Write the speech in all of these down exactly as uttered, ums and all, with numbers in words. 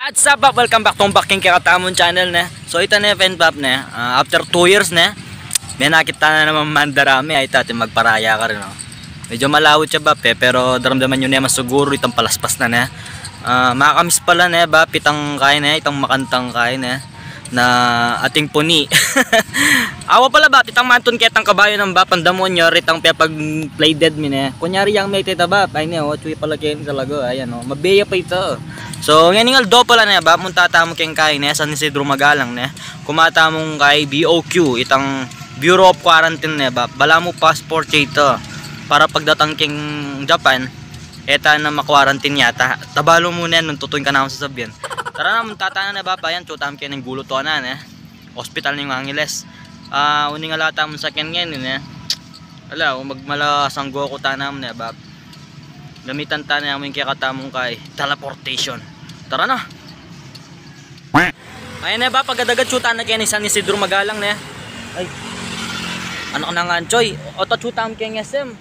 What's up, bap? Welcome back to back king kekatamung channel, ne? So, ita ne, pen bap, ne? Ah, after two years, ne? Menakit ta na naman mandarami, ay, ita, atin magparaya karin, no? Medyo malawit ya, bap, e, pero daramdaman yu ne naman siguru itang palaspas na, ne? Ah, makamiss pala, ne, bap, itang kaya, ne? Itang makantang kaya, ne? Na ating puni. Awa pala, bap, itang mantun ketang kabayu nang, bap, ang damuan yu, ritang pepag-play dead mi, ne? Kunyari yang mete ita, bap, ay, ne, o, tsui pala keni talaga, ayan, o, mabeya pa ita. So, ngening aldo pala, ne, bap, munta tamu keng kaya, ne, San Isidro Magalang, ne? Kuma tamung kaya B O Q, itang Bureau of Quarantine, ne, bap? Balamu passport ya ita para pagdatang keng Japan, e ta na ma-quarantine yata. Tabalu mu ne, nung tutu ing kanaku sasabyan. Tara na, munta ta na, ne, bap? Ayan, atsu tamu keni king gulu to na, ne? Hospital ning Angeles. Ah, uling ala tamu sakyan ngeni, ne? Ala, magmala sanggo ku ta namu, ne, bap? Gamitan ta namu ing kekatamung kaya teleportation. Tara na. Ayan, ne, bap, agad-agad atsu ta na keni San Isidro Magalang, ne? Ay. Anak na nga, Choy. O, atsu tamu keng S M.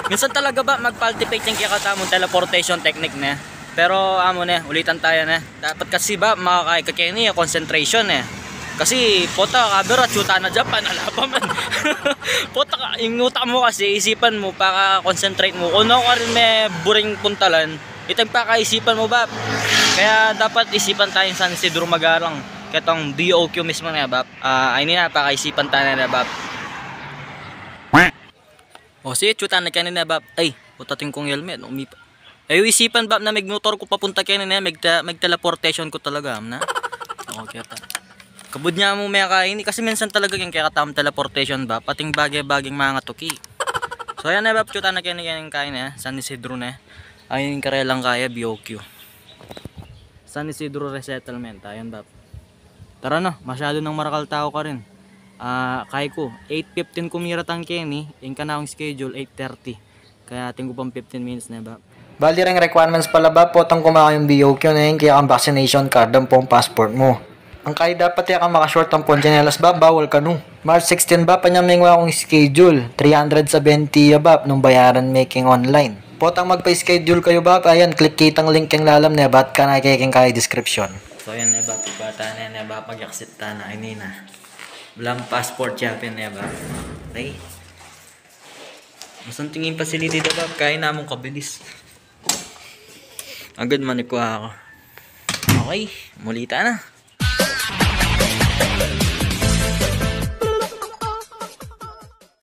Minsan talaga, bap, mag-palpitate ing kekatamung teleportation technique, ne? Pero, amu, ne, ulitan ta ya, ne? Dapat kasi, bap, makakaya ka keni, concentration, e. Kasi, pota, kabir, atsu ta na Japan, ala pa man. Pota ka, ing utak mu kasi, isipan mu, paka-concentrate mu. Kung ano ka rin me buring puntalan, itang pakaisipan mu, bap. Kaya dapat isipan ta ing San Isidro Magalang. Ketang B O Q mismu, ne, bap? Ah, ay, ini na, pakaisipan ta na, ne, bap? O, sige, atsu ta na keni, ne, bap? Ay, pota, atin kung helmet, umipa. Ay, isipan, bap, na megmotor ku papunta keni, ne? Meg-, meg-teleportation ku talaga, am na? Okay, ta. Kabud nya mu meka ini, kasi minsan talaga keng kekatamung teleportation, bap, atin bage-bageng mangatuki. So, ayan, ne, bap, atsu ta na keni, keni kaya, ne? San Isidro, ne? Ay, ing karelang kaya, B O Q. San Isidro Resettlement, ayan, bap. Tara na, masyadu nang marakal tau karin. Ah, kaya ku, eight fifteen ku miratang keni, ing kanakung schedule, eight thirty. Kaya atin ku pang fifteen minutes, ne, bap? Bali, reng requirements pala, bap, potang kuma kayung B O Q, ne, ing kekang vaccination card ampong passport mu. Ang kaya dapat e ka maka-short ampong tsinelas, bap, bawal kanu. March sixteen, bap, anya mengwa kung schedule, three hundred seventy ya, bap, nung bayaran me keng online. Potang magpa-schedule kayu, bap, ayan, click kitang link keng lalam, ne, bap, kanakeng kaya description. So, yan, ne, bap, ibata na, ne, bap, mag-accept ta na, ini na. Walang passport ya pin, ne, bap. Okay. Masanting ing facility da, bap, kaya namung kabilis. Agad manikwa ako. Okay, mulita na.